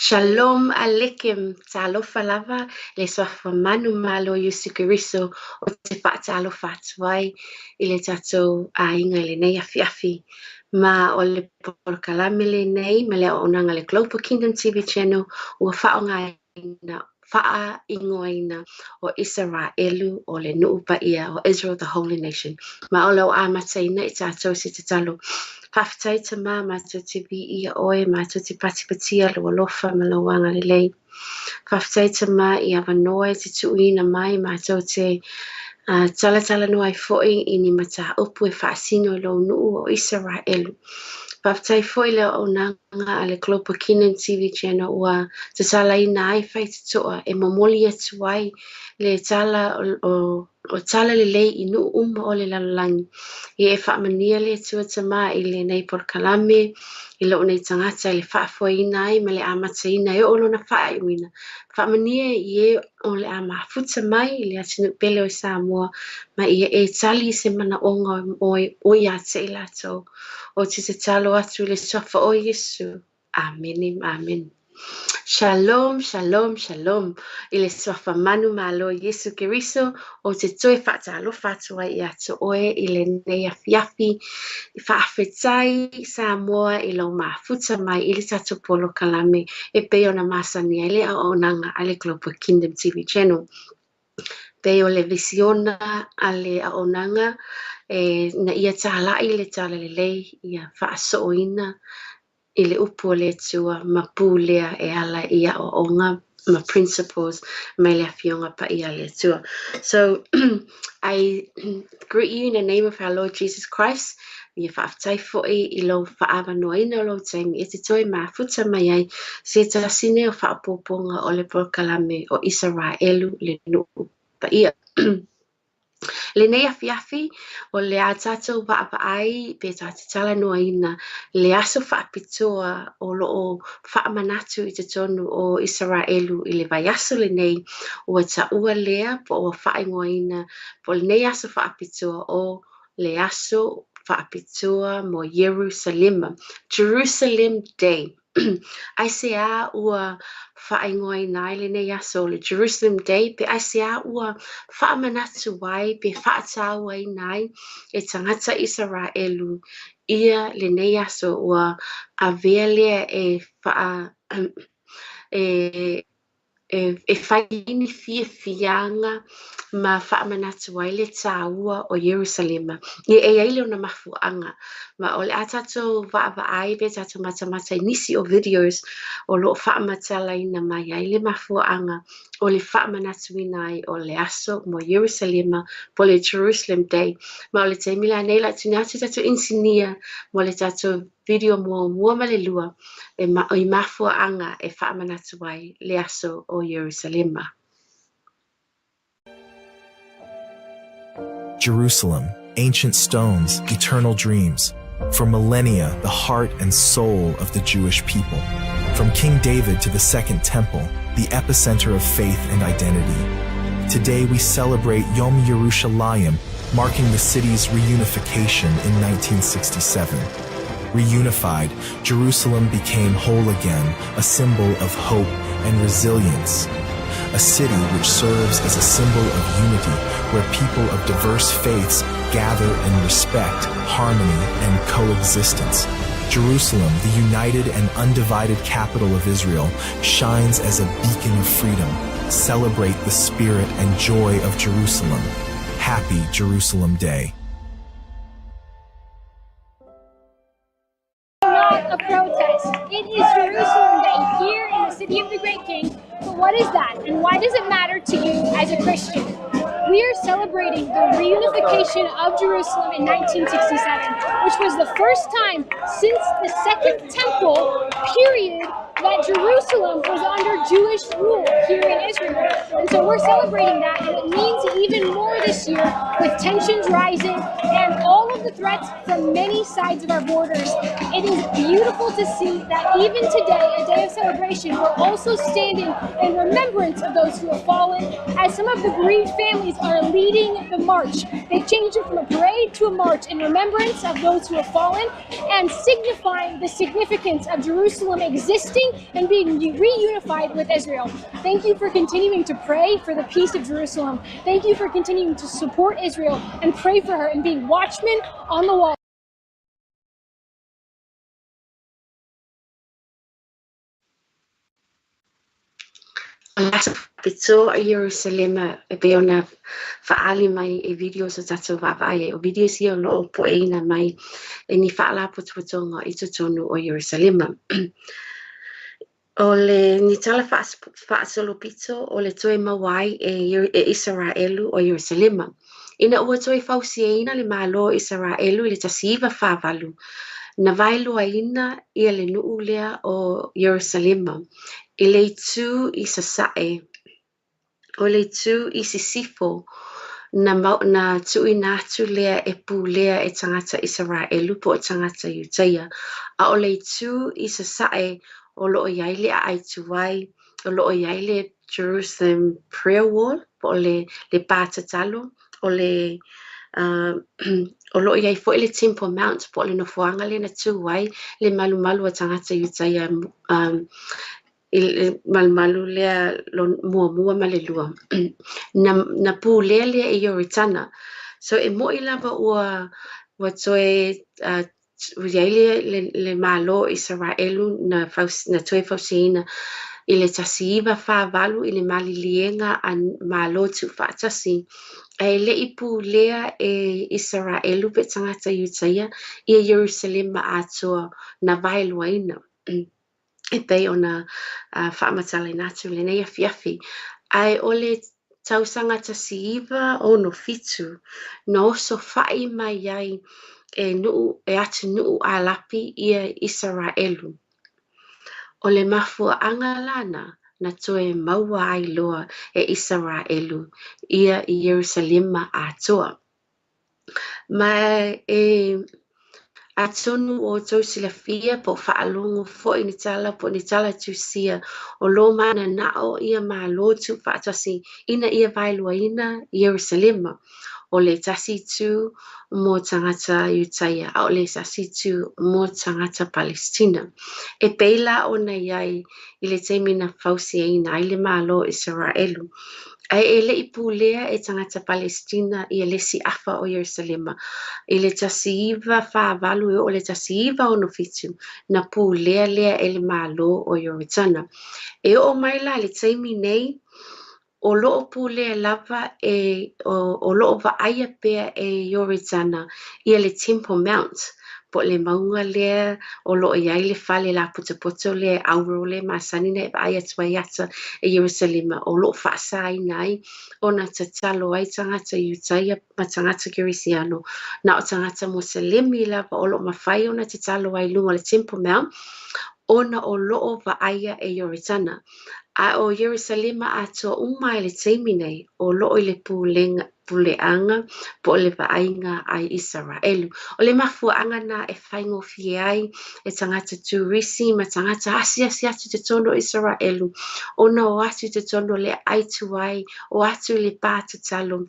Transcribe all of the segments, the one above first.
Shalom Aleichem, Talofa lava le Suafa manumalo Iesu Keriso ou te faatalofa atu ai i le tatou aiga i lenei afiafi. Ma o le polokalame lenei ma le auaunaga a le Global Kingdom TV Channel ua faaaogaina faaigoaina o Isaraelu o le nuu paia o Israel the Holy Nation. Ma o le a ou amataina i tatou se tatalo. Faafetai Tama matou te viia oe, matou te patipatia lou alofa ma lou agalelei. Faafetai Tama i avanoa e te tuuina mai matou te talatalanoa ai foi i ni mataupu e faasino i lou nuu o Isaraelu. Faafetai foi le auaunaga a le Global Kingdom TV Channel ua tatalaina ai faitotoa e momoli atu ai le tala o, o tala lelei i nuu uma o le lalolagi. Ia e faamanuia le Atua Tama i lenei polokalame, i lou nei tagata i le faafoeina ai ma le amataina e oo lona faaiuina. Faamanuia i e o le a mafuta mai i le atunuu pele o Samoa, ma ia e tali i se manaoga o ia te i latou. Ou te tatalo atu i le suafa o Iesu. Amene ma amene. Shalom, shalom, shalom. I le suafa manumalo Iesu Keriso, ou te toe faatalofa atu ai ia te oe i lenei afiafi. Faafetai Samoa i lou mafuta mai i le tatou polokalame e pei ona masani ai le auaunaga a le Global Kingdom TV Channel. Pei o le visiona a le auaunaga e na ia talai le talalelei ia faasooina i le upu o le Atua ma pulea e ala i aoaoga ma principles mai le afioga paia a le Atua. So I greet you in the name of our Lord Jesus Christ. Ia faafetai foi i lou faaavanoaina o lou taimi e te toe mafuta mai ai se tasi nei o faaopoopoga o le polokalame o Isaraelu le nuu paia. Lenei afiafi, o le a tatou vaavaai pe tatou talanoaina le aso faapitoa o lo o faamanatu i totonu o Isaraelu i le vaiaso lenei ua taua lea po ua faaigoaina po o lenei aso faapitoa o le aso faapitoa mo Ierusalema, Jerusalem Day. Aisea ua faaigoaina ai lenei aso o le Jerusalem Day pe aisea ua faamanatu ai pe faatauaina ai e tagata Isaraelu ia lenei aso ua avea lea e faa e e fai ai ni fiafiaga ma faamanatu ai le tāua o Ierusalema. Ia e i ai lona mafuaaga, ma o le a tatou vaavaai pe tatou matamata i nisi o videos o lo o faamatalaina mai ai le mafuaaga o le faamanatuina ai o le aso mo Ierusalema po o le Jerusalem Day. Ma o le taimi lenei o le a tuuina atu i tatou inisinia mo le tatou video muamua ma le lua e ma, i mafuaaga e faamanatu ai le aso o Ierusalema. Jerusalem, ancient stones, eternal dreams. For millennia, the heart and soul of the Jewish people. From King David to the Second Temple, the epicenter of faith and identity. Today we celebrate Yom Yerushalayim, marking the city's reunification in 1967. Reunified, Jerusalem became whole again, a symbol of hope and resilience. A city which serves as a symbol of unity, where people of diverse faiths gather in respect, harmony, and coexistence. Jerusalem, the united and undivided capital of Israel, shines as a beacon of freedom. Celebrate the spirit and joy of Jerusalem. Happy Jerusalem Day. Not a protest. It is Jerusalem Day here in the city of the great king. But what is that, and why does it matter to you as a Christian? We are celebrating the reunification of Jerusalem in 1967, which was the first time since the Second Temple period that Jerusalem was under Jewish rule here in Israel. And so we're celebrating that, and it means even more this year with tensions rising and all of of the threats from many sides of our borders. It is beautiful to see that even today, a day of celebration, we're also standing in remembrance of those who have fallen, as some of the bereaved families are leading the march. They changed it from a parade to a march in remembrance of those who have fallen and signifying the significance of Jerusalem existing and being reunified with Israel. Thank you for continuing to pray for the peace of Jerusalem. Thank you for continuing to support Israel and pray for her and being watchmen on the wall. O le aso faapitoa i Ierusalema e pei ona faaali mai i videos o tatou vaavaai ai. O videos ia o lo o pueina mai e ni faalapotopotoga i totonu o Ierusalema. O le ni tala faasolopito o le toe maua ai e Isaraelu o Ierusalema. Ina ua toe fausiaina le Malo o Isaraelu i le 1948, na vaeluaina ia le nuu lea o Ierusalema i le itu i sasae, o le itu i sisifo, na, na tuuina atu lea e pulea e tagata Isaraelu po o tagata Iutaia, a o le itu i sasae o lo o i ai le aai tuai, o lo o i ai le Jerusalem Prayer Wall, po o le, le pā tatalo, o le o lo o i ai foi le Temple Mount po o le nofoaga lea na tū ai le malumalu a tagata Iutaia i le malumalu lea muamua ma le lua. Na, na pulea lea e Ioritana. So e mo'i lava ua, ua toe ua i ai le, le, le Malo o Isaraelu na, faus, na toe fausiaina i le 1948 i le maliliega a Malo Tuufaatasi, ae le i pulea e Isaraelu pe tagata Iutaia ia Ierusalema atoa na vaeluaina e pei ona faamatalaina atu i lenei afiafi. Ae o le tausaga 1967 na oso fa'i mai ai e nuu e atunuu Alapi ia Isaraelu. O le mafuaaga lana na toe maua ai loa e Isaraelu ia Ierusalema atoa. Ma e atonu o outou silafia po o faalogo foi ni tala po o ni tala tusia o lo mananao ia Malo Tuufaatasi ina ia vaeluaina Ierusalema. O le tasi itu mo tagata Iutaia, a o le tasi itu mo tagata Palestina. E pei la ona i ai i le taimi na fausiaina ai le Malo o Isaraelu. Ae e le i pulea e tagata Palestina ia le isi afa o Ierusalema. I le 1948 e oo i le 1967, na pulea lea e le Malo o Ioritana. E oo mai la i le taimi nei, o lo o pulea lava e, o, o lo o vaaia pea e Ioritana ia le Temple Mount, po o le mauga lea o lo o i ai le fale lapotopoto lea auro lea masani ona e vaai atu ai ata e Ierusalema, o lo o faasaina ai ona tatalo ai tagata Iutaia ma tagata Kerisiano. Na o tagata Moselemi lava o lo o mafai ona tatalo ai i luga o le Temple Mount, ona o lo o vaaia e Ioritana. A o Ierusalema atoa uma i le taimi nei, o lo o i le pulega, puleaga po o le vaaiga a Isaraelu. O le mafuaaga na e faigofie ai e tagata turisi ma tagata asiasi atu i totonu o Isaraelu ona o atu i totonu o le aai tuai, o atu i le pā tatalo,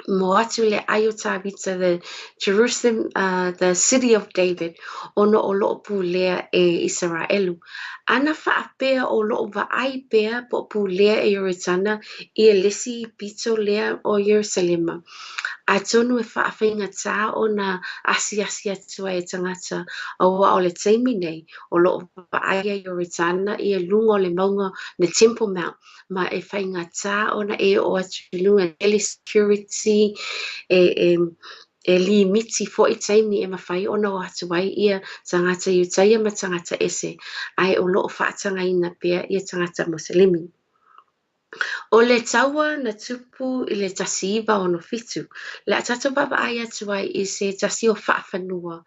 mo atu le aai o Tavita, the Jerusalem, the city of David, ona o lo o pulea e Isaraelu. Ana faapea o lo o vaai pea po o pulea e Ioritana ia le isi pito lea o Ierusalema, atonu e faafaigata ona asiasi atu ai e tagata, aua o le taimi nei o lo o vaaia Ioritana ia luga o le mauga the Temple Mount, ma e faigata ona e oo atu i luga e tele security e, e e limiti foi taimi e mafai ona o atu ai ia tagata Iutaia ma tagata ese, ae o lo o faatagaina pea ia tagata Moselemi. O le taua na tupu i le 1967, le a tatou vaavaai atu ai i se tasi o faafanua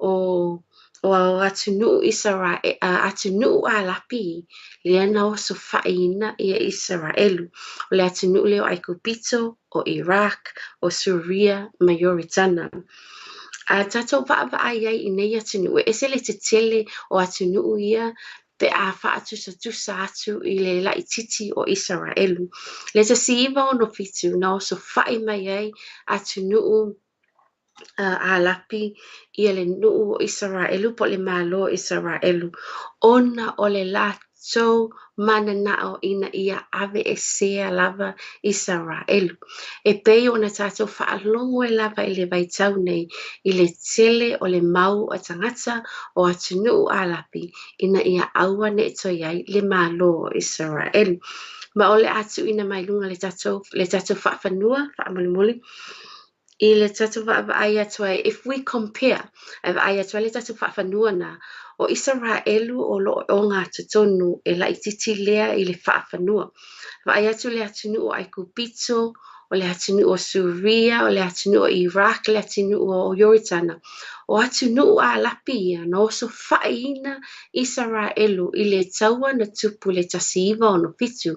o o atunuu Isarae, atunuu Alapi lea na osofaiina ia Isaraelu. O le atunuu lea o Aikupito, o Iraq, o Suria ma Ioritana. A tatou vaavaai ai i nei atunuu, e ese le tetele o atunuu ia pe a faatusatusa atu i le laitiiti o Isaraelu. Le 1967 na osofa'i mai ai atunuu Alapi ia le nuu o Isaraelu po o le Malo o Isaraelu ona o le latou mananao ina ia aveesea lava Isaraelu. E pei ona tatou faalogo ai lava i le vaitau nei i le tele o le mau a tagata o atunuu Alapi ina ia aua ne i toe i ai le Malo o Isaraelu. Ma o le a tuuina mai luga le tatou, le tatou faafanua faamolemole i le tatou vaavaai atu ai, if we compare, e vaai atu ai le tatou faafanua na, o Isaraelu o lo o ogatotonu e laitiiti lea i le faafanua. Vaai atu le atunuu o Aikupito, o le atunuu o Suria, o le atunuu o Iraq, le atunuu o Ioritana. O atunuu Alapi ia na osofa'iina Isaraelu i le taua na tupu i le 1967.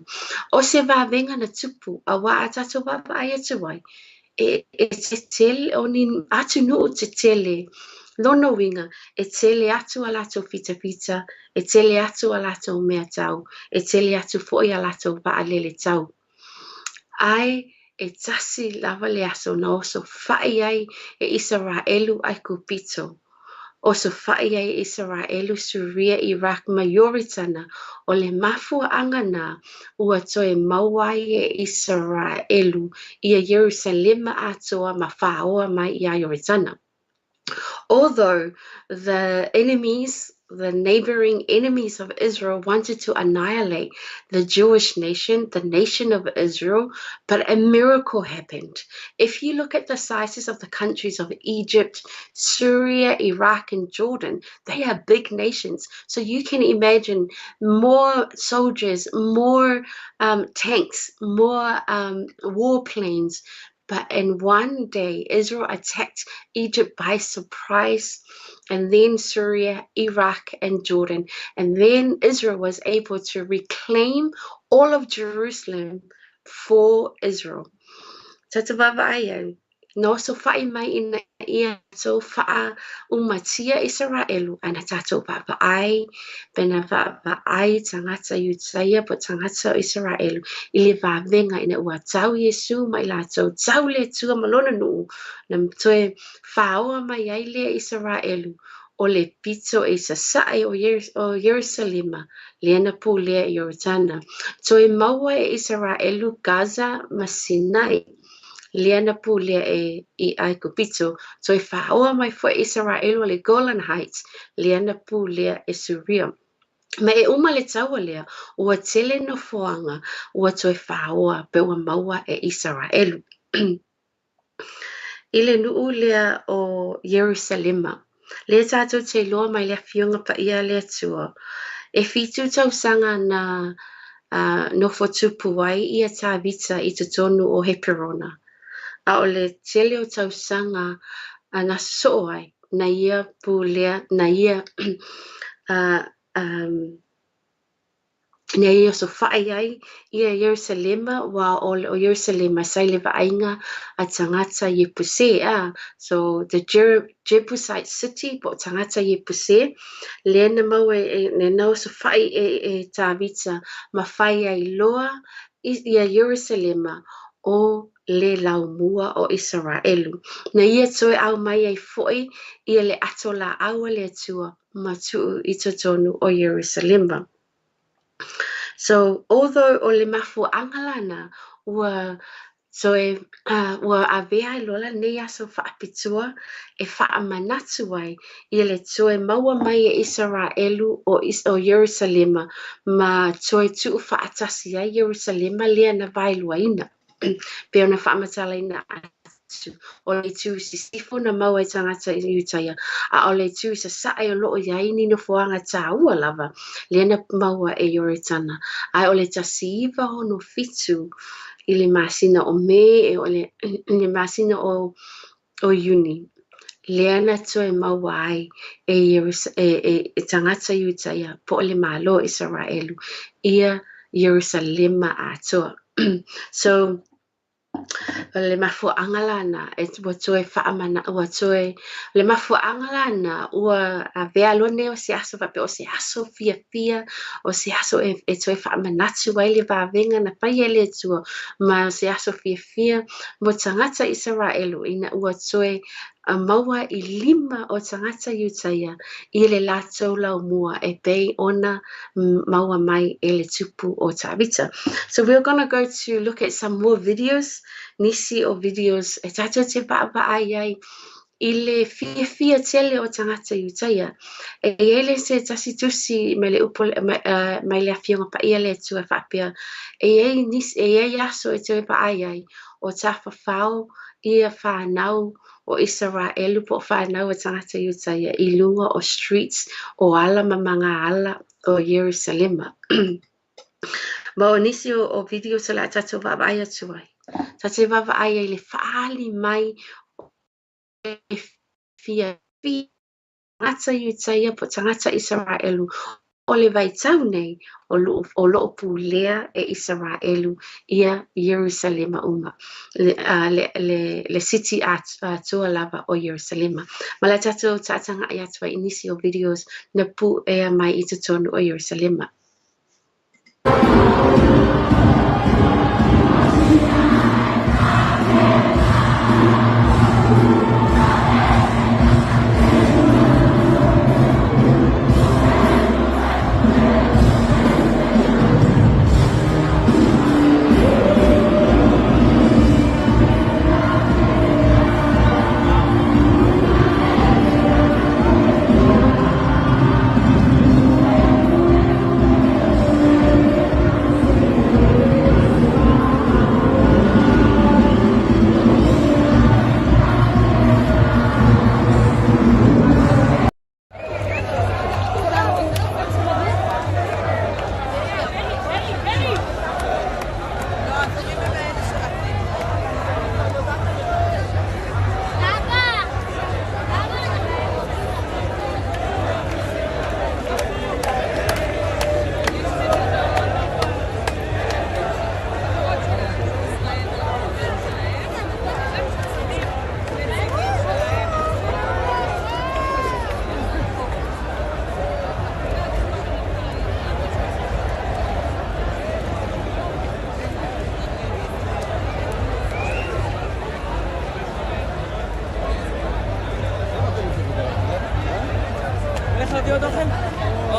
O se vavega na tupu, auā a tatou vaavaai atu ai, e, e tetele, o ni atunuu tetele, lona uiga, e tele atu a latou fitafita, e tele atu a latou meatau, e tele atu foi a latou vaalele tau. Ae e tasi lava le aso na osofa'i ai e Isaraelu Aikupito, osofa'i ai e Isaraelu Suria, Iraq ma Ioritana. O le mafua'aga na ua toe maua ai e Isaraelu ia Ierusalema atoa ma fāoa mai iā Ioritana. Although the enemies, the neighboring enemies of Israel wanted to annihilate the Jewish nation, the nation of Israel, but a miracle happened. If you look at the sizes of the countries of Egypt, Syria, Iraq, and Jordan, they are big nations. So you can imagine more soldiers, more tanks, more warplanes. But in one day, Israel attacked Egypt by surprise, and then Syria, Iraq, and Jordan. And then Israel was able to reclaim all of Jerusalem for Israel. Tatou vaavaai ai, na osofa'i mai ina ia tatou faaumatia Isaraelu, ae na tatou vaavaai, pe na vaavaai tagata Iutaia po o tagata o Isaraelu i le vavega ina ua tau Iesu ma i latou, tau le Atua ma lona nuu, na toe fāoa mai ai lea Isaraelu o le pito i sasae o Ierusalema, lea na pulea e Ioritana. Toe maua e Isaraelu Gaza ma Sinai, lea na pulea e i Aikupito. Toe fāoa mai foi Isaraelu le Golan Heights, lea na pulea e Suria. Ma e uma le taua lea, ua tele nofoaga ua toe fāoa pe ua maua e Isaraelu. I le nuu lea o Ierusalema, lea tatou te iloa mai le Afioga Paia a le Atua, e 7 tausaga na nofo tupu ai ia Tavita i totonu o Heperona. A o le tele o tausaga na sosoo ai, na ia pulea, na ia na ia osofa'i ai ia Ierusalema, ua o Ierusalema sa i le vaaiga a tagata Iepuse. So the Jebusite city po o tagata Iepuse, lea na maua e, lea na osofa'i e Tavita ma fai ai loa ia Ierusalema o le laumua o Isaraelu. Na ia toe aumai ai foi ia le ato laau a le Atua ma tuu i totonu o Ierusalema. So, although o le mafuaaga lana ua toe ua avea ai loa lenei aso faapitoa e faamanatu ai ia le toe maua mai e Isaraelu o Ierusalema ma toe tuufaatasi ai Ierusalema lea na vaeluaina. Pe ona faamatalaina atu, o le itu sisifo na maua e tagata i Iutaia, a o le itu i sasae o lo o i ai ni nofoaga tāua lava, lea na maua e Ioritana. Ae o le 1967 i le masina o Me, o le masina o Iuni, lea na toe maua ai e tagata Iutaia po o le Malo o Isaraelu ia Ierusalema atoa. So, O le mafuaaga lana e ua toe faamana ua toe o le mafuaaga lana ua avea loa lenei o se aso faapea o se aso fiafia o se aso e, e toe faamanatu ai le vavega na faia e le Atua ma o se aso fiafia mo tagata Isaraelu ina ua toe maua i lima o tagata Iutaia i le latou laumua e pei ona maua mai e le tupu o Tavita. So we're going to go to look at some more videos, nisi o videos e tātou te vaavaai ai i le fiafia tele o tagata Iutaia. E i ai le se tasi tusi mai le upu mai, mai le Afioga Paia le Atua e faapea e i ai nisi e i ai aso e toe vaai ai o tafafao ia whānau o Isaraelu po o whānau o tagata Iutaia i luga o streets o ala ma magaala o Ierusalema. Ma o nisi o, o videos o le a tātou vaavaai atu ai. Tātou vaavaai ai le whaali mai o fia tagata Iutaia po tagata Isaraelu o le vaitau nei o lo, o loo pulea e Isaraelu ia Ierusalema uma. Le, le, le, le city atoa lava o Ierusalema. Ma le tātou taataga'i atu ai i nisi o videos na puea mai i totonu o Ierusalema.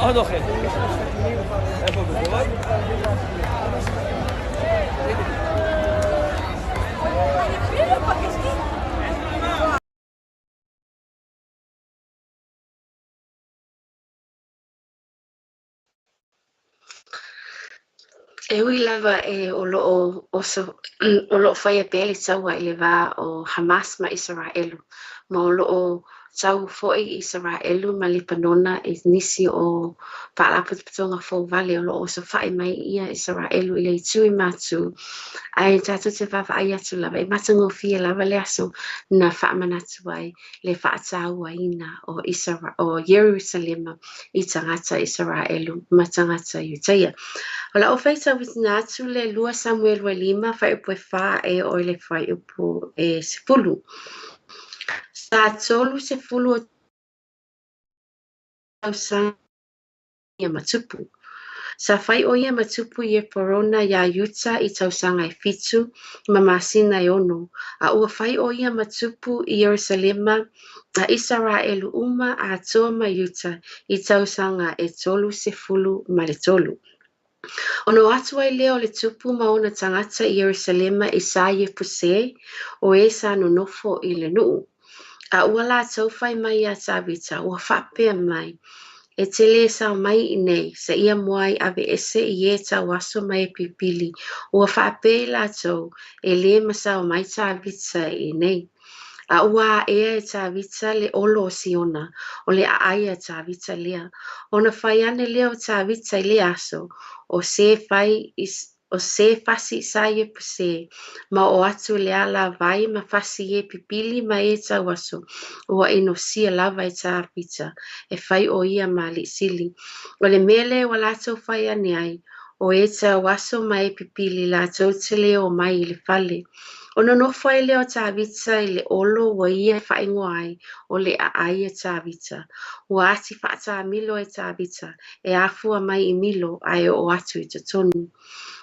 עוד אוכל. איפה בקורות? E ui lava e o loo oso o loo faia pea le taua i le va o Hamas ma Isaraelu ma o loo tau foi Isaraelu ma Lepanona i nisi o faalapotopotoga fouvale o loo osofa'i mai ia Isaraelu i le itu i matu ae tatou te vaavaai atu lava e matagofie lava le aso na faamanatu ai le faatauaina o Isara o Ierusalema i tagata Isaraelu ma tagata Iutaia. O lau faitauina atu le 2 Samuelu e 5 fuaiupu e 4 e oo i le fuaiupu e 10. Sa 30 o tausaga ia ma tupu. Sa fai ʻo ia ma tupu i Eperona iā Iuta i tausaga e fitu ma masina e ono, a ua fai ʻo ia ma tupu i Ierusalema a Isaraelu uma atoa ma Iuta i tausaga e 33. Ona o atu ai lea o le tupu ma ona tagata i Ierusalema i sa Iepuse, o e sa nonofo i le nuu. A ua latou fai mai iā Tavita, ua faapea mai, E te lē sao mai i nei, seia muai aveese i e tauaso ma e pipili. Ua faapea i latou, E lē masao mai Tavita i inei. A ua aʻea e Tavita le olo o Siona, o le aʻai a Tavita lea. Ona fai ane lea o Tavita i lea aso, o se fai i o se fasi i sa Iepuse, ma o atu le alavai ma fasi e pipili ma e tauaso, ua inosia lava e Tavita, e fai ʻo ia ma alii sili. O le mea lea ua latou fai ane ai, O e tauaso ma e pipili latou te le o mai i le fale. Ona nofo ai lea o Tavita i le olo ua ia faaigoa ai o le aai a Tavita. Ua ati faatamilo e Tavita e afua mai i Milo ae oo atu i totonu.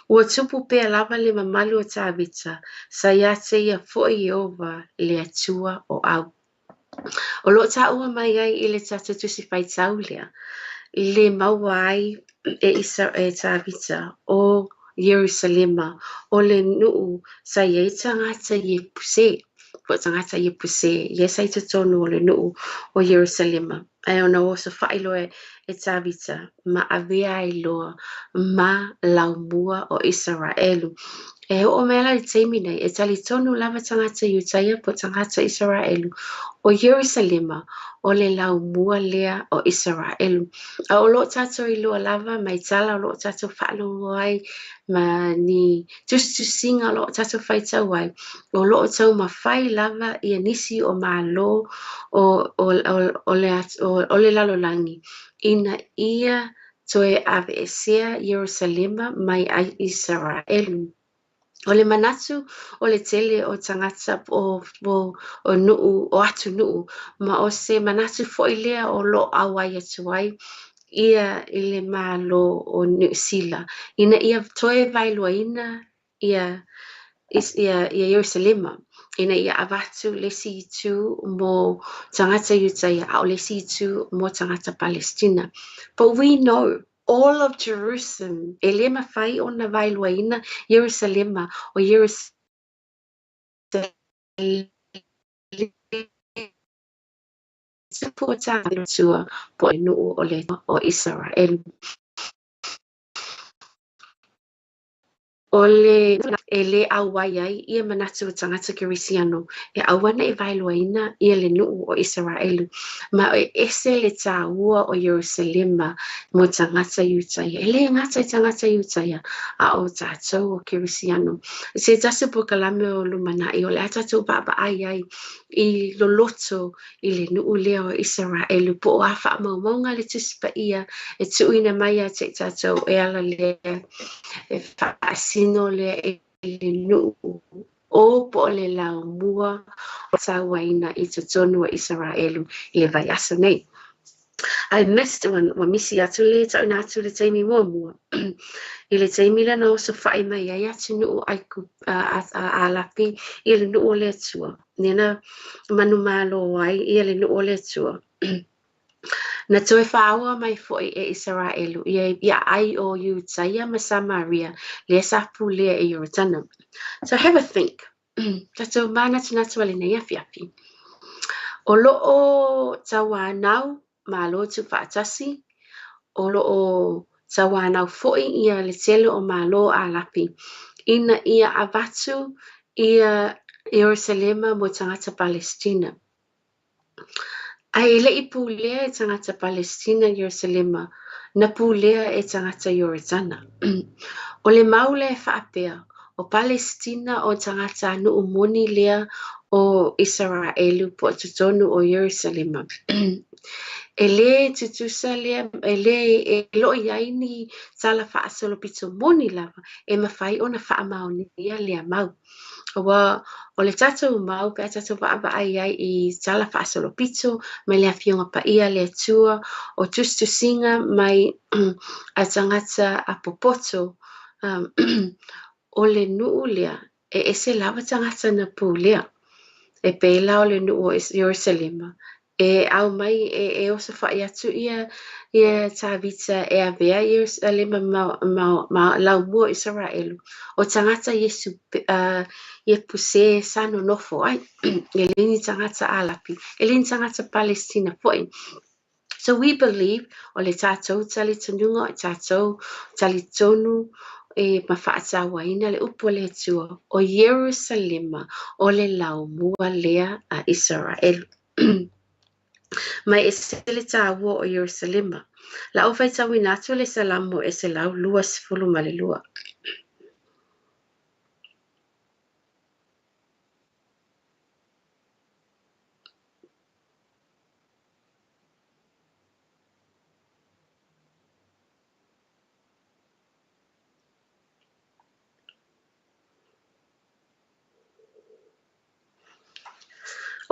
Ua tupu pea lava le mamalu o Tavita, sa ia te ia foi Ieova le Atua o au. O lo o taua mai ai i le tatou tusi faitau lea, le maua ai e, Isa, e Tavita o Ierusalema, o le nuu sa i ai tagata Iepuse, po o tagata Iepuse, ia sa i totonu o le nuu o Ierusalema. Ae ona osofai loa e Tavita ma avea ai loa ma laumua o Isaraelu. E oo mai la i le taimi nei, e talitonu lava tagata Iutaia po o tagata Isaraelu, o Ierusalema o le laumua lea o Isaraelu. A o lo o tatou iloa lava mai tala o lo o tatou faalogo ai ma ni tusitusiga o lo o tatou faitau ai, o lo o taumafai lava ia nisi o Malo o, o, o, o, le, o, o le lalolagi ina ia toe aveesea Ierusalema mai Isaraelu. O le manatu o le tele o tagata o, o, o nuu, o atunuu, ma o se manatu foi lea o lo o auai atu ai ia i le Malo o Niu Sila, ina ia toe vaeluaina ia, ia, ia Ierusalema, ina ia avatu le isi itu mo tagata Iutaia, a o le isi itu mo tagata Palestina. But we know all of Jerusalem, e le mafai ona vaeluaina Ierusalema o Ierusalema tupu o Atua po o le nuu o le o Isaraelu. O le e le auai ai ia manatu o tagata Kerisiano e aua ne i vaeluaina ia le nuu o Isaraelu, ma e ese le tāua o Ierusalema mo tagata Iutaia. E le gata i tagata Iutaia, a o tatou o Kerisiano. Se tasi o polokalame o lumanai o le a tatou vaavaai ai i loloto i le nuu lea o Isaraelu po o a faamaumauga le Tusi Paia e tuuina mai ia te i tatou e ala lea e faasino lea i le nuu o po o le laumua o tauaina i totonu o Isaraelu i le vaiaso nei. I missed one, ua misi atu le tauna atu le taimi muamua. I le taimi lea na osofai mai ai atunuu Alapi i le nuu o le Atua. Lea na manumalo ai ia le nuu o le Atua. Na toe faaoa mai foi e Isaraelu ia ia ai o Iutaia ma Samaria lea sa pulea e Ioritana. So have a think. Tatou manatunatu a lenei afiafi. O lo o tauanau Malo Tuufaatasi, o lo o tauanau foi ia le tele o Malo Alapi ina ia avatu ia Ierusalema mo tagata Palestina. Ae e le i pulea e tagata Palestina Ierusalema, na pulea e tagata Ioritana. O le mau lea e faapea, o Palestina o tagata nuu moni lea o Isaraelu po o totonu o Ierusalema. E le tutusa lea, e le e le o i ai ni tala faasolopito moni lava e mafai ona faamaonia lea mau. Aua o le tatou mau pe a tatou vaavaai ai i tala faasolopito mai le Afioga Paia a le Atua, o tusitusiga mai a tagata a popoto, o le nuu lea e ese lava tagata na pulea. E pei la o le nuu o Ierusalema, e au mai e, e osofai atu ia ia Tavita e avea Ierusalema ma, ma, ma laumua o Isaraelu. O tagata Iesu uh, Iepuse sa nonofo ai. E le ni tagata Alapi, e le ni tagata Palestina foi. So we believe o le tatou talitonuga, o tatou talitonu e ma faatauaina le upu a le Atua, o Ierusalema o le laumua lea a Isaraelu. Ma e ese le tāua o Ierusalema. La ou faitauina atu le Salamo e 122.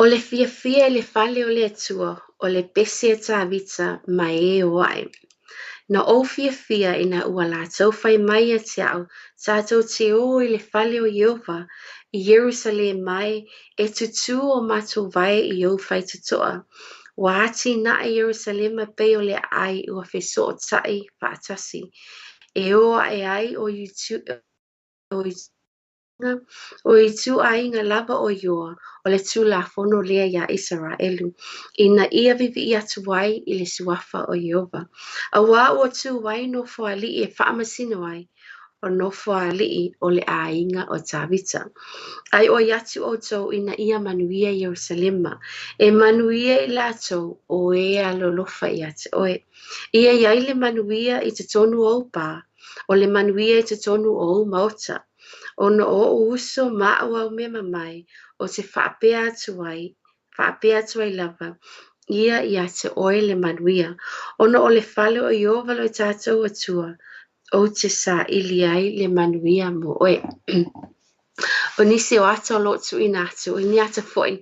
O le fiafia i le fale o le Atua, o le pese a Tāvita ma e o aʻe. Na ou fiafia ina ua lātou fai mai ia te a'u, Tātou te ō i le fale o Ieova i Ierusalema e, e tutū o mātou vae i ou faitotoa. Ua atinae Ierusalema pei o le aai ua fesootai faatasi. E ō aʻe ai ʻo O ituaiga lava o Ioa, o le Tulafono lea iā Isaraelu, ina ia viivii atu ai i le suafa o Ieova. Auā ua tu ai nofoalii e faamasino ai, o nofoalii o le aiga o Tavita. Ai oi atu outou ina ia manuia Ierusalema, e manuia i latou o e alolofa ia te oe. Ia i ai le manuia i totonu o ou pā, o le manuia i totonu o ou maota. Ona o oʻu uso ma aʻu aumeamamae, ou te faapea atu ai, faapea atu ai lava ia iā te oe le manuia. Ona o le fale o Ieova lo tatou Atua, ou te saili ai le manuia mo oe. O nisi o ata o lo o tuuina atu, o ni ata foi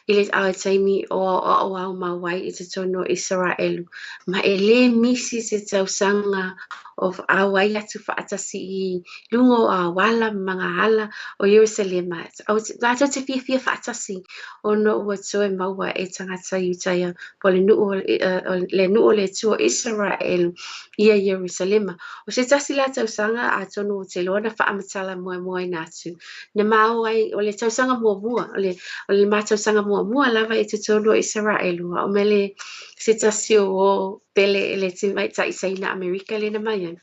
i le taimi o aoao mau ai i totonu o Isaraelu, ma e lē misi se tausaga o auai atu faatasi i luga o auala ma magaala o Ierusalema. Latou te fiafia faatasi ona ua toe maua e tagata Iutaia po o le nuu o le Atua o Isaraelu ia Ierusalema. O se tasi la tausaga atonu ou te iloa na faamatala muamuaina atu na ma o ai o le tausaga muamua o le o le ma tausaga muamua lava i totonu o Isaraelu a o mele se tasi o o pele le tamaitai Saina Amerika lena mai ai.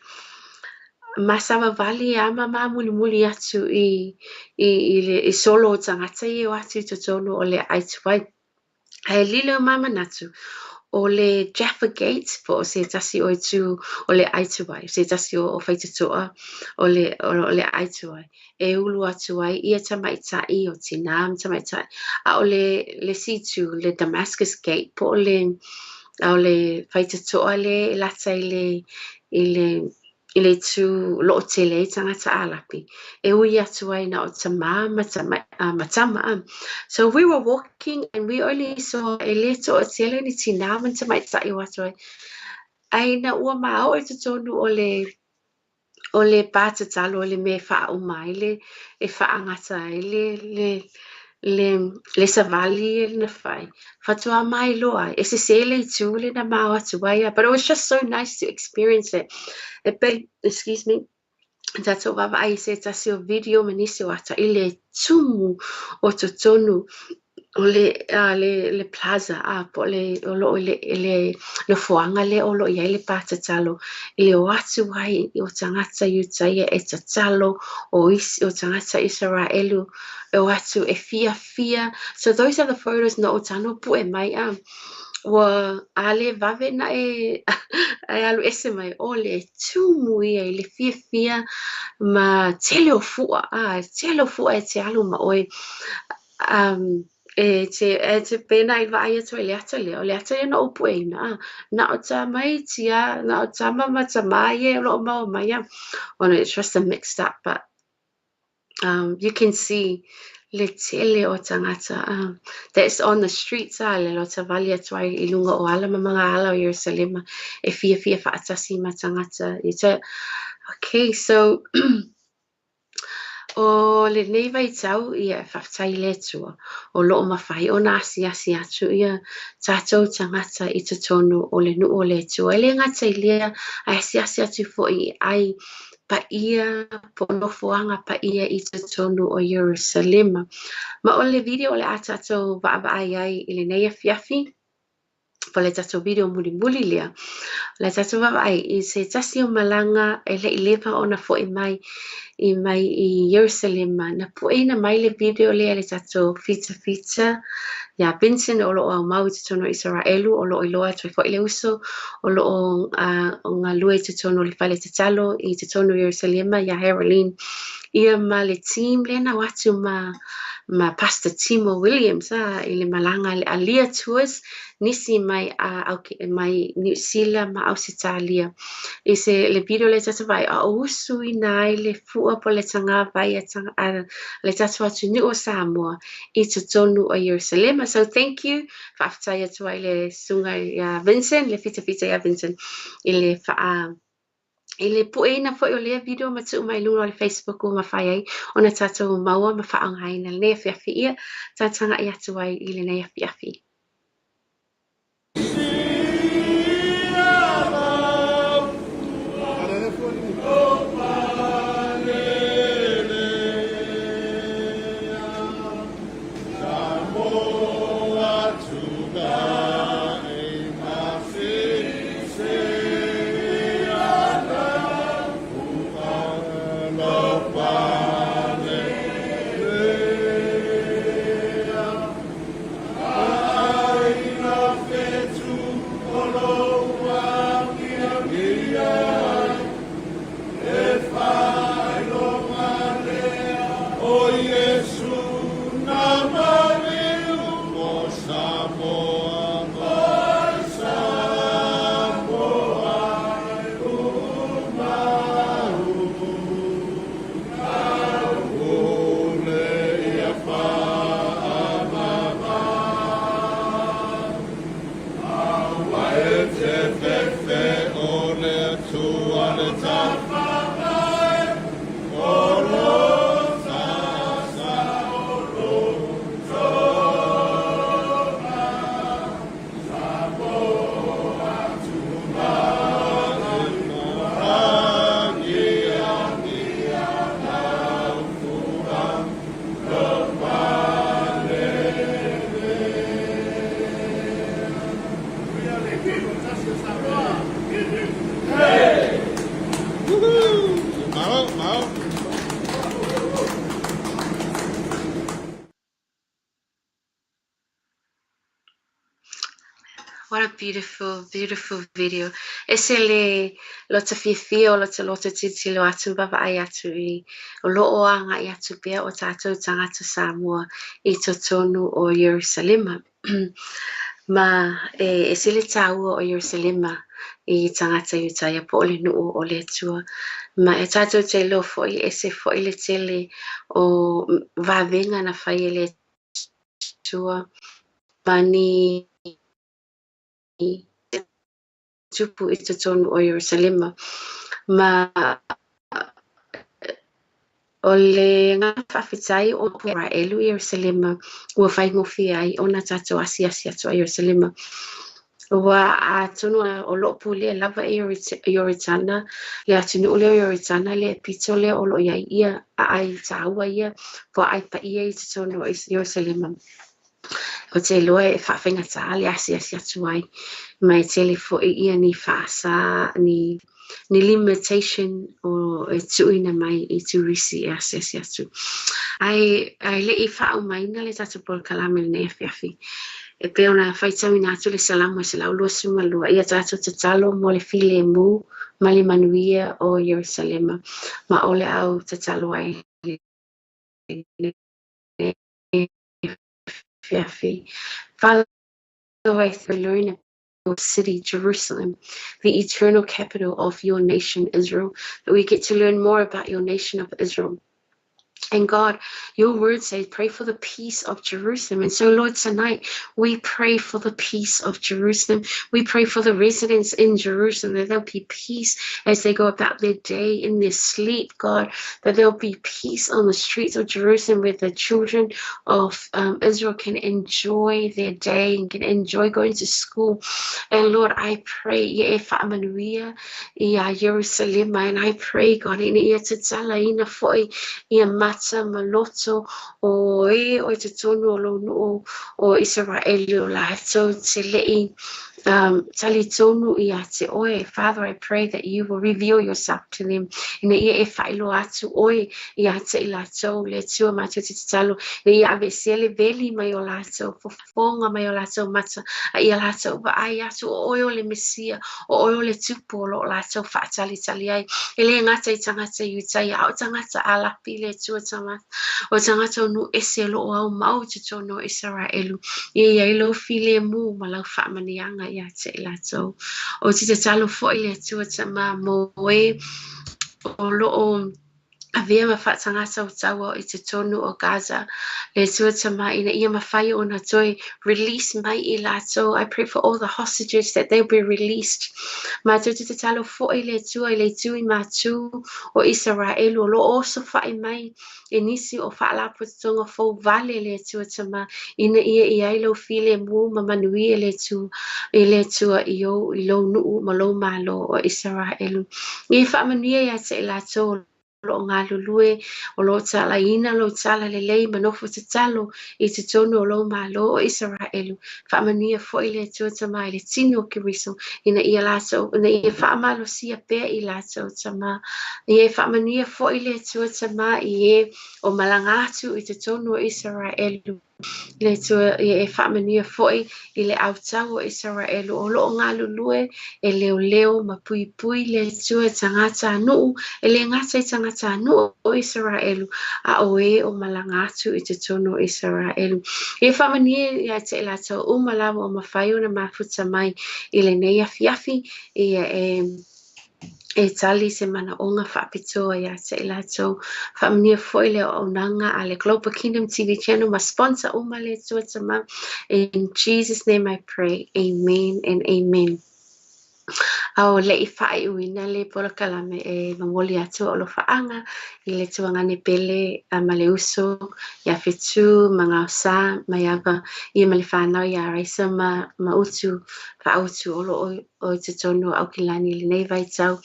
Ma savavali a ma māmulimuli atu i i i le i solo o tagata ia e o atu i totonu o le aai tuai. Ae lilo ma manatu o le Jaffa Gate po o se tasi o itu o le aai tuai, se tasi o faitotoa o le o le aai tuai e ulu atu ai ia tamaitai o tinā ma tamaitai. A o le le isi itu, le Damascus Gate po o le o le faitotoa le e lata i le i le i le itu o lo o tele ai tagata Alapi e ui atu ai na o tamā ma ma tama. So we were walking and we only saw e le toatele ni tinā ma ni tamaitai o atu ai. Ai ina ua maoʻo i totonu o le o le pā tatalo le mea e faauma ai le e faagata ai le le le le savali e na fai. Faatoa mailoa ai, e sesē le itu le na ma o atu ai. But it was just so nice to experience it. E pei, excuse me, tatou vaavaai i se tasi o video ma nisi o ata i le tumu o totonu o le le le plaza a po o le o lo o le le nofoaga lea o lo o i ai le pā tatalo i le o atu ai o tagata Iutaia e tatalo o isi o tagata Isaraelu e o atu e fiafia. So those are the photos na o tago pue mai a. Ua a le vave na e e alu ese mai o le tumu ia i le fiafia ma tele o fua a tele o fua e te alu ma oe e te e te pena i vaai atu ai le ata lea, o le ata ia na ou pueina a. Na o tamaiti a, na o tama ma tamā ia o lo o maua mai a. Ona it's just a mixed up, but you can see le tele o tagata that's on the streets a le savali atu ai i luga o ala ma magaala o Ierusalema e fiafia faatasi ma tagata. Okay, so o lenei vaitau ia e faafetai i le Atua o lo o mafai ona asiasi atu ia tatou tagata i totonu o le nuu o le Atua. E le gata i lea, ae asiasi atu foi i aai paia po o nofoaga paia i totonu o Ierusalema. Ma o le video o le a tatou vaavaai ai i lenei afiafi, po o le tatou video mulimuli lea, o le tatou vaavaai i se tasi o malaga e le i leva ona foi mai i mai i Ierusalema. Na pueina mai le video lea le tatou fitafita iā Vincent o lo o aumau i totonu o Isaraelu, o lo o iloa atu ai foi le uso o lo o galue i totonu o le fale tatalo i totonu o Ierusalema iā Haroline ia ma le team lea na o atu ma ma Pastor Timo Williams a i le malaga a le Alia Tours nisi mai a mai Niu Sila ma Ausetalia. I se le video le tatou vaai a o usuina ai le fua po le tagavai a le tatou atunuu o Samoa i totonu o Ierusalema. So thank you. Faafetai atu ai le susuga ia Vincent, le fitafita ia Vincent i le faa i le pueina foi o lea video ma tuu mai luga o le Facebook ua mafai ai ona tatou maua ma faaaogaina lenei afiafi ia tatou atu ai i lenei afiafi. Malo, malo. What a beautiful, beautiful video. E se le lota fiafia o lota loto tilotilo atu ma vaavaai atu i o loo agai atu pea o tatou tagata Samoa i totonu o Ierusalema. Ma e ese le taua o Ierusalema i tagata Iutaia po o le nuu o le Atua. Ma e tatou te iloa foi ese foi le tele o vavega na fai e le Atua ma ni tupu i totonu o Ierusalema. Ma o le agaga faafetai o Israelu i Ierusalema ua faigofie ai ona tatou asiasi atu a Ierusalema. Ua atonu o loo pulea lava e Ioritana, le atunuu lea o Ioritana le pito lea o loo i ai ia aai taua ia po aai paia i totonu o Ierusalema. Ou te iloa e faafaigata le asiasi atu ai ma e tele foi ia ni faasa ni limitation o e tuuina mai i turisi e asiasi atu. Ae le i faaumaina le tatou polokalame lenei afiafi. E pei ona faitauina atu le Salamo e 122 ia tatou tatalo mo le filemu ma le manuia o Ierusalema. Ma o le au tatalo ai afiafi. Father, I learn your city, Jerusalem, the eternal capital of your nation, Israel, that we get to learn more about your nation of Israel. And God, your word says, pray for the peace of Jerusalem. And so, Lord, tonight we pray for the peace of Jerusalem. We pray for the residents in Jerusalem, that there'll be peace as they go about their day in their sleep, God, that there'll be peace on the streets of Jerusalem where the children of Israel can enjoy their day and can enjoy going to school. And Lord, I pray, ia e faamanuia ia Ierusalema, and I pray, God, ina ia tatalaina foi ia mata ma loto o e o i totonu o lou nuu o Isaraeli o latou te lei Talitonu ia te oe. Father, I pray that you will reveal yourself to them. Ina ia e faailoa atu oe ia te i latou, le Atua matou te tatalo, ina ia aveesea le veli mai o latou fofoga mai o latou mata, a ia latou vaai atu o oe o le Mesia, o oe o le Tupu o lo o latou faatalitali ai. E le gata i tagata Iutaia, a o tagata Alapi, le Atua Tama, o tagata o nuu ese o lo o aumau i totonu o Isaraelu. Ia i ai lou filemu ma lau faamanuiaga ia te i latou. Ou te tatalo foi le Atua Tama mo e o lo o avea ma faatagata o taua i totonu o Gaza. Le Atua Tama ina ia mafai ona toe release mai i latou. I pray for all the hostages that they'll be released. Matou te tatalo foi le Atua i le itu i matu o Isaraelu o lo o osofai mai e nisi o faalapotopotoga fou vale le Atua Tama ina ia i ai lou filemu ma manuia le Atua i le Atua i ou i lou nuu ma lou Malo o Isaraelu. Ia faamanuia ia te i latou o lo o galulue, o lo o talaiina lou talalelei ma nofo tatalo i totonu o lou Malo o Isaraelu. Faamanuia foi le Atua Tama i le tino o Keriso ina ia latou, ina ia faamalosia pea i latou Tama. Ia e faamanuia foi le Atua Tama i e o malaga atu i totonu o Isaraelu. Le Atua ia e faamanuia foi i le autau o Isaraelu o lo o galulue e leoleo ma puipui le Atua i tagata nuu, e le gata i tagata nuu o Isaraelu, a o e o malaga atu i totonu o Isaraelu. Ia faamanuia ia te i latou uma lava o mafai ona mafuta mai i lenei afiafi, ia e tali se manaoga faapitoa ia te i latou. Faamanuia foi le auaunaga a le Global Kingdom TV Channel ma sponsor uma le Atua Tama. In Jesus' name I pray. Amen and amen. A o le i faaiuina le polokalame e momoli atu o alofaaga i le tuagane pele ma le uso ia Fetu ma Gaosa ma Iava ia ma le whānau ia Raisa ma Utu Faautu o lo o i totonu o Aukilani i lenei vaitau.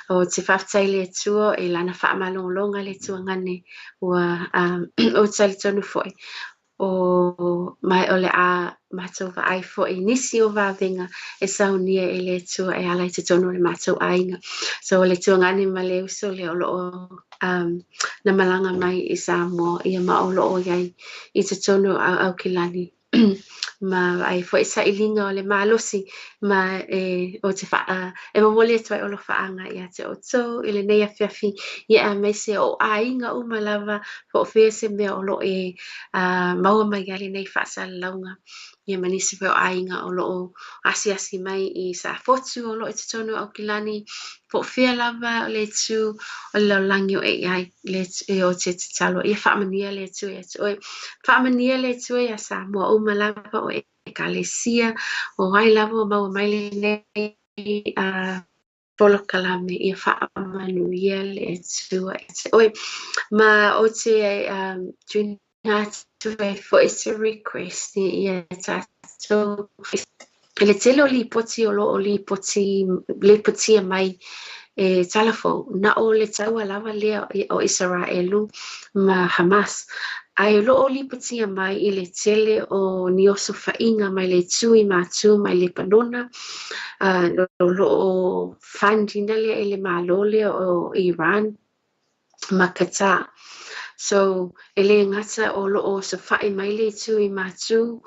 O te faafetai i le Atua e lana faamalogologa le tuagane ua o talitonu foi o mai o le a matou vaai foi i nisi o vavega e saunia e le Atua e ala i totonu o le matou aiga. So o le tuagane ma le uso lea o lo o na malaga mai i Samoa ia ma o lo o iai i totonu o Aukilani ma ai foi sailiga o le malosi ma e o te wha, e momoli atu ai alofaaga ia te outou i lenei afiafi ia aemaise o aiga uma lava po o fea se mea o lo o e maua mai ai lenei faasalalauga ia ma nisi foi o aiga o lo o asiasi mai i Safotu o lo o i totonu o Aukilani po o fea lava o le itu o le lalolagi o e i ai le o te tatalo ia faamanuia le Atua ia te oe. Faamanuia le Atua ia Samoa uma lava o ekalesia o ai lava o maua mai lenei polokalame ia faamanuia le Atua ia te oe. Ma o te tuuina atu ai foi se request ia tatou i le tele o lipoti o lo o lipoti lipotia mai e talafou na o le taua lava lea o Isaraelu ma Hamas ae o lo o lipotia mai i le tele o ni osofaiga mai le itu i matu mai Lepanona o lo o fund ina lea e le Malo lea o Iran ma Qatar. So e le gata o lo o osofai mai le itu i matu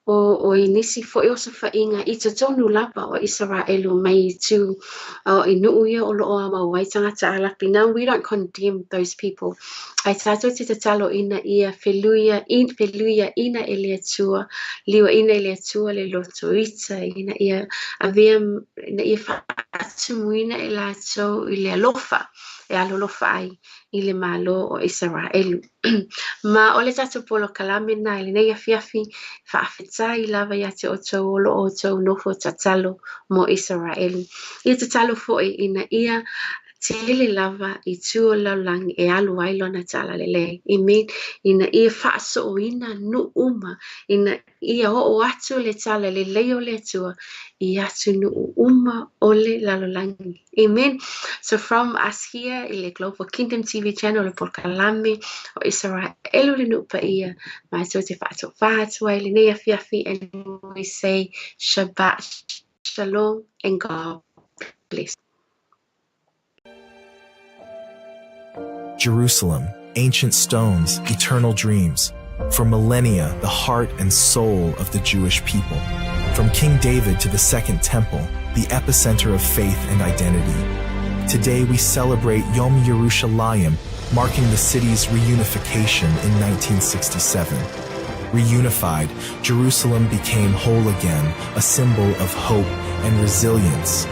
o i nisi foi osofaiga i totonu lava o Isaraelu mai itu o i nuu ia o lo o mau ai tagata Alapi. Now we don't condemn those people. Ae tatou te tatalo ina ia feluia in feluia ina e le Atua, liuaina e le Atua le loto ita ina ia avea ina ia faatumuina e latou i le alofa e alolofa ai i le Malo o Isaraelu. Ma o le tatou polokalame na i lenei afiafi faafetai lava ia te outou o lo o outou nofo tatalo mo Isaraelu. Ia tatalo foi ina ia tele lava i itu o le lalolagi e alu ai lona talalelei. Amen. Ina ia faasooina nuu uma, ina ia oo atu le talalelei o le Atua i atunuu uma o le lalolagi. Amen. So from us here i le Global Kingdom TV Channel le polokalame o Isaraelu le nuu paia matou te faatofā atu ai lenei afiafi and we say Shabbat. Shalom and God bless. Jerusalem, ancient stones, eternal dreams. For millennia, the heart and soul of the Jewish people. From King David to the Second Temple, the epicenter of faith and identity. Today we celebrate Yom Yerushalaim, marking the city's reunification in 1967. Reunified, Jerusalem became whole again, a symbol of hope and resilience.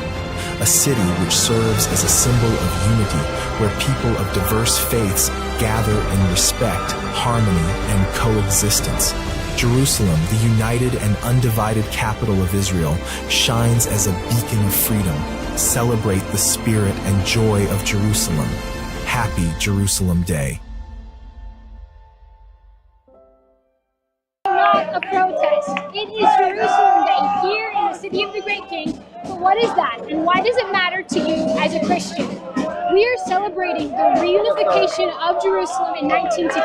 A city which serves as a symbol of unity, where people of diverse faiths gather in respect, harmony, and coexistence. Jerusalem, the united and undivided capital of Israel, shines as a beacon of freedom. Celebrate the spirit and joy of Jerusalem. Happy Jerusalem Day. Not a protest. It is Jerusalem Day here in the city of the great king. But what is that, and why does it matter to you as a Christian? We are celebrating the reunification of Jerusalem in 1967,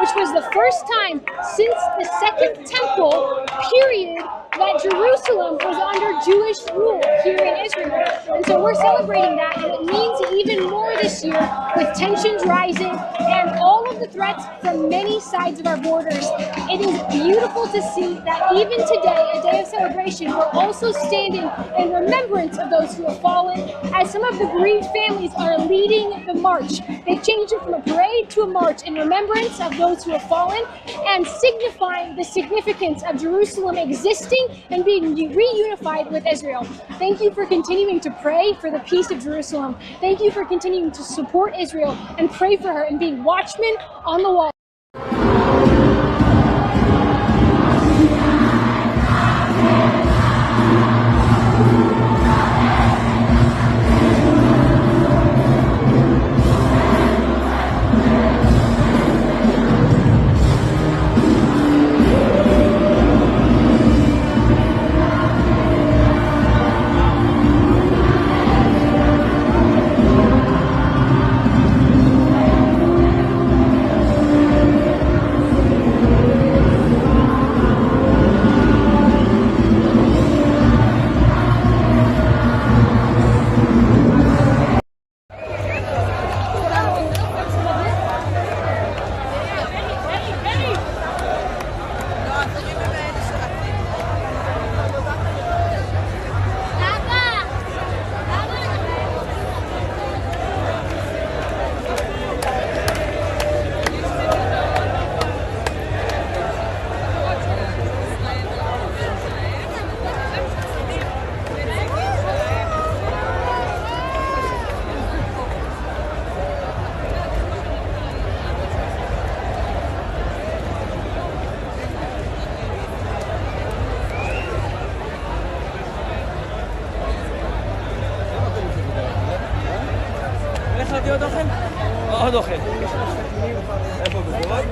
which was the first time since the Second Temple period that Jerusalem was under Jewish rule here in Israel. And so we're celebrating that, and it means even more this year with tensions rising and all of the threats from many sides of our borders. It is beautiful to see that even today, a day of celebration, we're also standing in remembrance of those who have fallen, as some of the bereaved families are leading the march. They've changed it from a parade to a march in remembrance of those who have fallen and signifying the significance of Jerusalem existing and being reunified with Israel. Thank you for continuing to pray for the peace of Jerusalem. Thank you for continuing to support Israel and pray for her and being watchmen on the wall. איך להביא עוד אוכל? עוד אוכל. איפה בגבולות?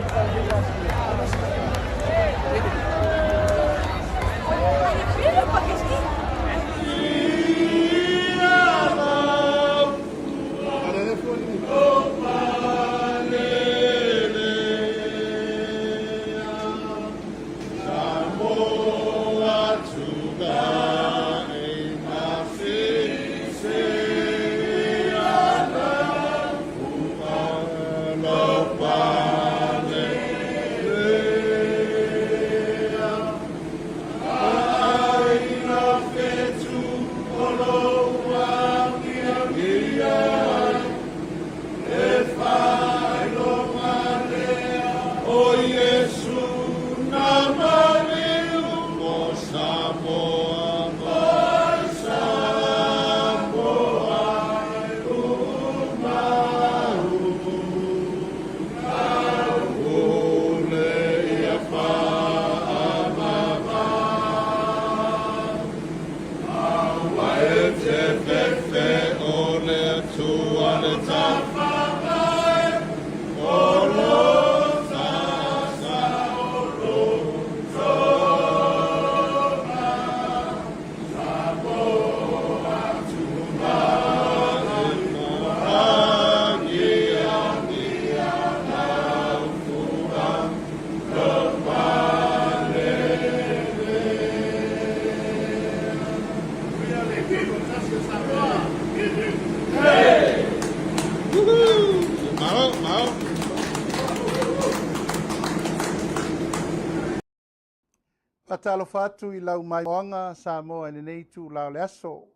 Faatalofa atu i lau maimoaga Samoa i lenei itula o le aso,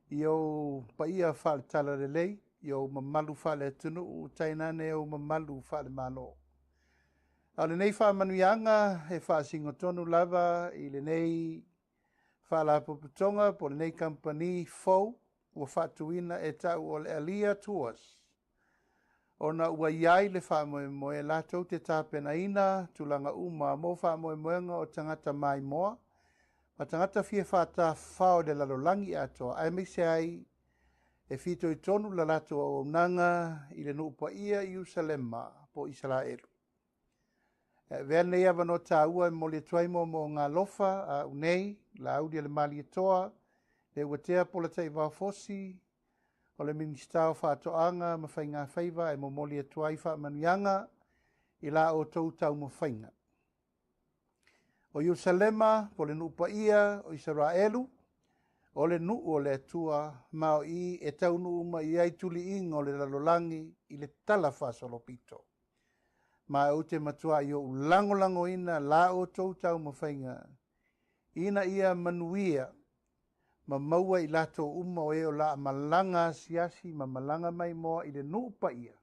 i ou paia faale-talalelei, i ou mamalu faale-atunuu, tainane ou mamalu faale-Malo. A o lenei faamanuiaga e faasinotonu lava i lenei faalapotopotoga po o lenei kamupani fou ua faatuina e ta'u o le Alia Tours, ona ua i ai le faamoemoe latou te tapenaina tulaga uma mo faamoemoega o tagata maimoa ma tagata fia faatafafao i le lalolagi atoa, aemaise ai e fitoitonu le latou auaunaga i le nuu paia i Ierusalema po o Isaraelu. E avea lenei avanoa taua e momoli atu ai moomooga alofa a au nei, Laaulialemalietoa, Leuatea Polataivao Fosi, o le Minisita o Faatoaga ma Faigafaiva, e momoli atu ai faamanuiaga i la outou taumafaiga. O Ierusalema po o le nuu paia o Isaraelu, o le nuu o le Atua, ma o i e taunuu mai ai tuliiga o le lalolagi i le tala faasolopito. Ma ou te matuai ou lagolagoina la outou taumafaiga ina ia manuia ma maua i latou uma o e o le a malaga asiasi ma malaga maimoa i le nuu paia,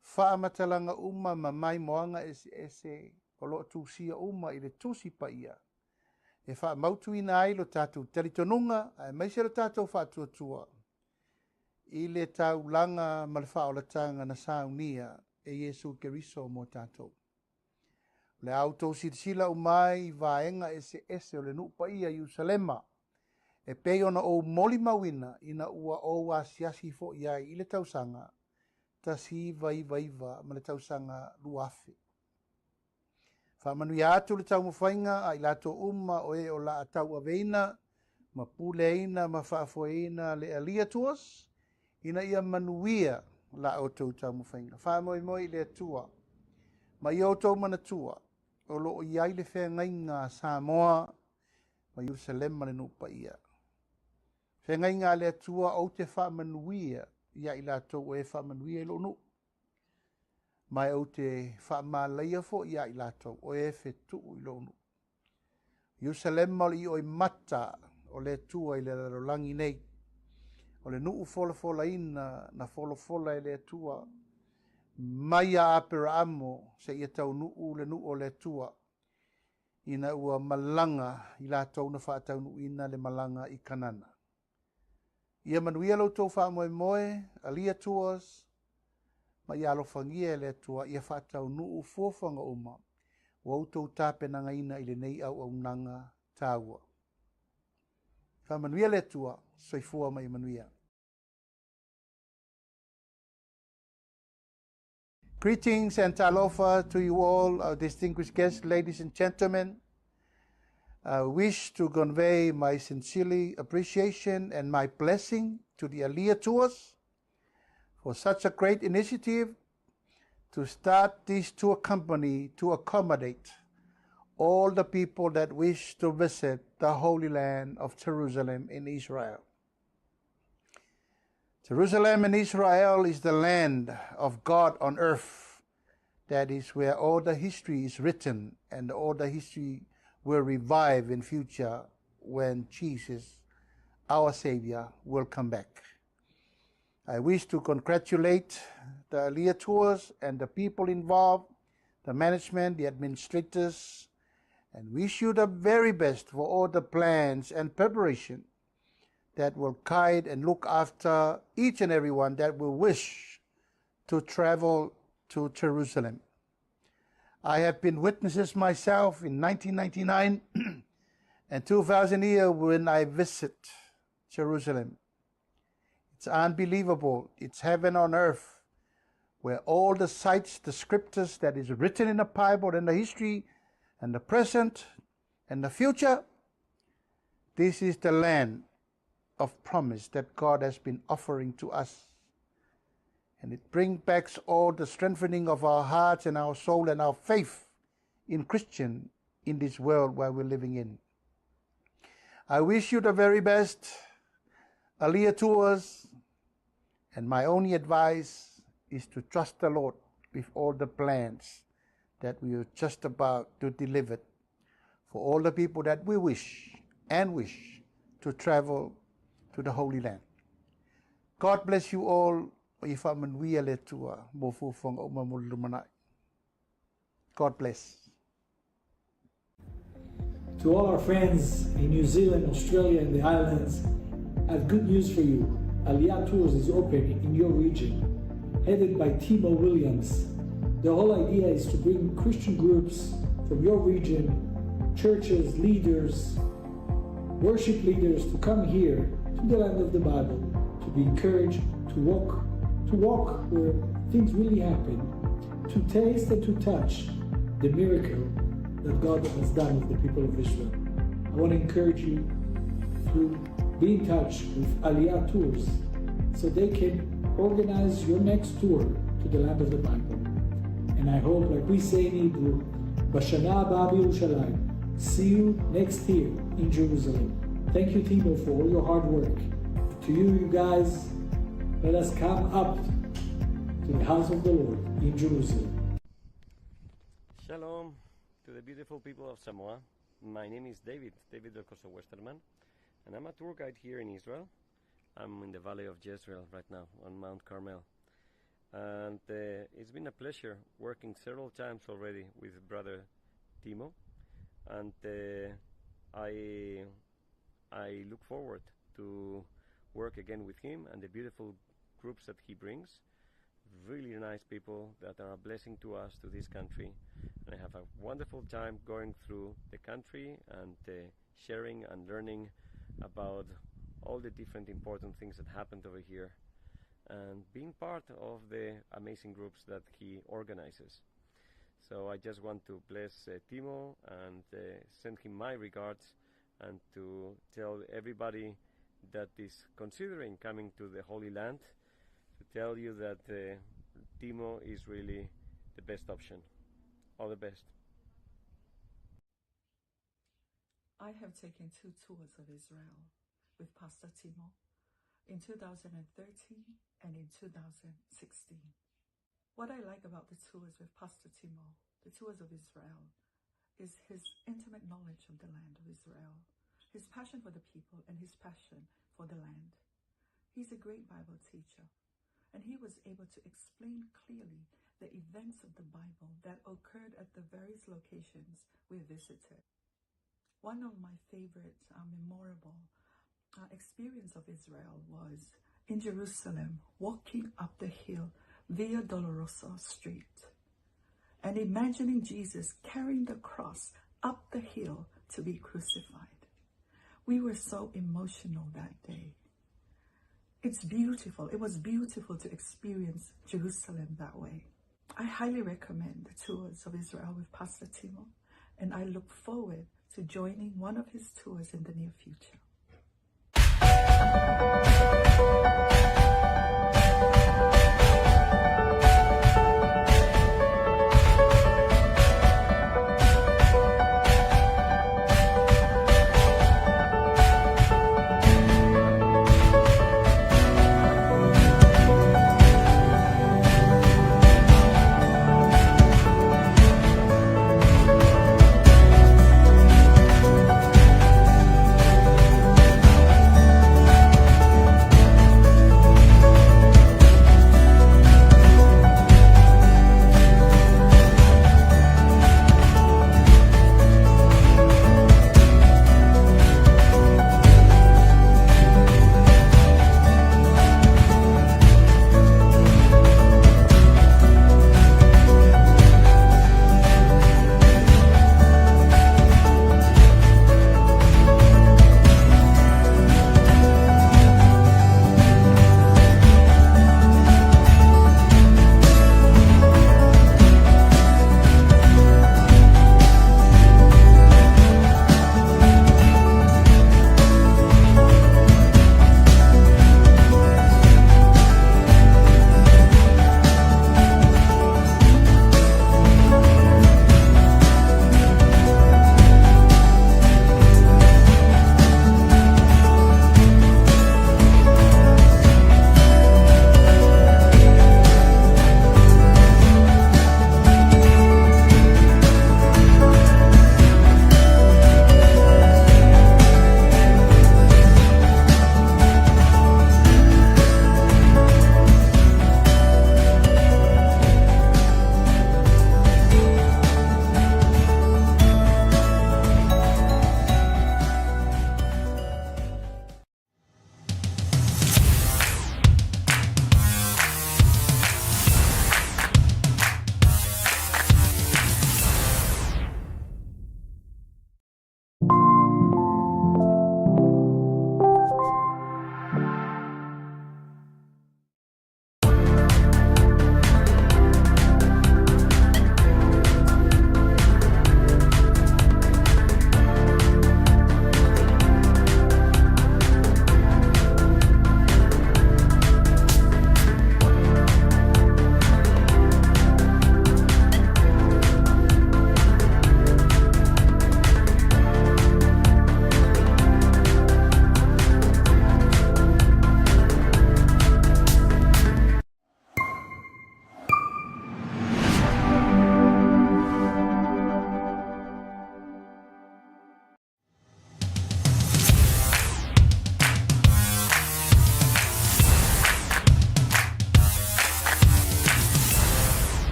faamatalaga uma ma maimoaga eseese o lo o tusia uma i le Tusi Paia, e faamautuina ai lo tatou talitonuga aemaise lo tatou faatuatua i le taulaga ma le faaolataga na saunia e Iesu Keriso mo tatou. O le a outou silasila uma ai i vaega eseese o le nuu paia i Ierusalema, e pei ona ou molimauina ina ua ou asiasi foi ai i le tausaga 1999 ma le tausaga 2000. Faamanuia atu le taumafaiga a i latou uma o e o le a tauaveina ma puleaina ma faafoeina le Alia Tours, ina ia manuia la outou taumafaiga. Faamoemoe i le Atua ma ia outou manatua o lo o i ai le feagaiga a Samoa ma Ierusalema le nuu paia. Feagaiga a le Atua, ou te faamanuia ia i latou o e faamanuia i lou nuu, ma ou te faamalaia foi ia i latou o e fetuu i lou nuu. Ierusalema o le ioimata o le Atua i le lalolagi nei. O le nuu folafolaina na folafola e le Atua mai ia Aperaamo seia taunuu le nuu o le Atua, ina ua malaga i latou na faataunuuina le malaga i Kanana. Ia manuia lo outou faamoemoe, Alia Tours, ma ia alofagia e le Atua ia faataunuu fuafuaga uma ua outou tapenagaina i lenei auaunaga taua. Faamanuia le Atua, soifua ma ia manuia. Greetings and talofa to you all, our distinguished guests, ladies and gentlemen. I wish to convey my sincere appreciation and my blessing to the Alia Tours for such a great initiative to start this tour company to accommodate all the people that wish to visit the Holy Land of Jerusalem in Israel. Jerusalem in Israel is the land of God on earth. That is where all the history is written, and all the history will revive in future when Jesus, our Savior, will come back. I wish to congratulate the Alia Tours and the people involved, the management, the administrators, and wish you the very best for all the plans and preparation that will guide and look after each and everyone that will wish to travel to Jerusalem. I have been witnesses myself in 1999 and 2000 year when I visit Jerusalem. It's unbelievable. It's heaven on earth, where all the sites, the scriptures that is written in the Bible and the history and the present and the future, this is the land of promise that God has been offering to us. And it brings back all the strengthening of our hearts and our soul and our faith in Christian in this world where we're living in. I wish you the very best, Alia Tours, and my only advice is to trust the Lord with all the plans that we are just about to deliver for all the people that we wish and wish to travel to the Holy Land. God bless you all. Ia faamanuia le Atua mo fuafuaga uma mo le lumanai. God bless. To all our friends in New Zealand, Australia, and the islands, I have good news for you. Aliyah Tours is open in your region, headed by Timo Williams. The whole idea is to bring Christian groups from your region, churches, leaders, worship leaders to come here to the land of the Bible to be encouraged to walk to walk where things really happen, to taste and to touch the miracle that God has done with the people of Israel. I want to encourage you to be in touch with Aliyah Tours so they can organize your next tour to the land of the Bible. And I hope, like we say in Hebrew, בשנה הבאה בירושלים. See you next year in Jerusalem. Thank you, Timo, for all your hard work. To you, you guys, let us come up to the house of the Lord in Jerusalem. Shalom to the beautiful people of Samoa. My name is David, David Delcorso Westerman, and I'm a tour guide here in Israel. I'm in the Valley of Jezreel right now on Mount Carmel. And it's been a pleasure working several times already with brother Timo. And I look forward to work again with him and the beautiful groups that he brings. Really nice people that are a blessing to us, to this country. And I have a wonderful time going through the country and sharing and learning about all the different important things that happened over here and being part of the amazing groups that he organizes. So I just want to bless Timo and send him my regards and to tell everybody that is considering coming to the Holy Land to tell you that Timo is really the best option. All the best. I have taken 2 tours of Israel with Pastor Timo in 2013 and in 2016. What I like about the tours with Pastor Timo, the tours of Israel, is his intimate knowledge of the land of Israel, his passion for the people and his passion for the land. He's a great Bible teacher, and he was able to explain clearly the events of the Bible that occurred at the various locations we visited. One of my favorite memorable experience of Israel was in Jerusalem, walking up the hill Via Dolorosa Street and imagining Jesus carrying the cross up the hill to be crucified. We were so emotional that day. It's beautiful. It was beautiful to experience Jerusalem that way. I highly recommend the tours of Israel with Pastor Timo, and I look forward to joining one of his tours in the near future.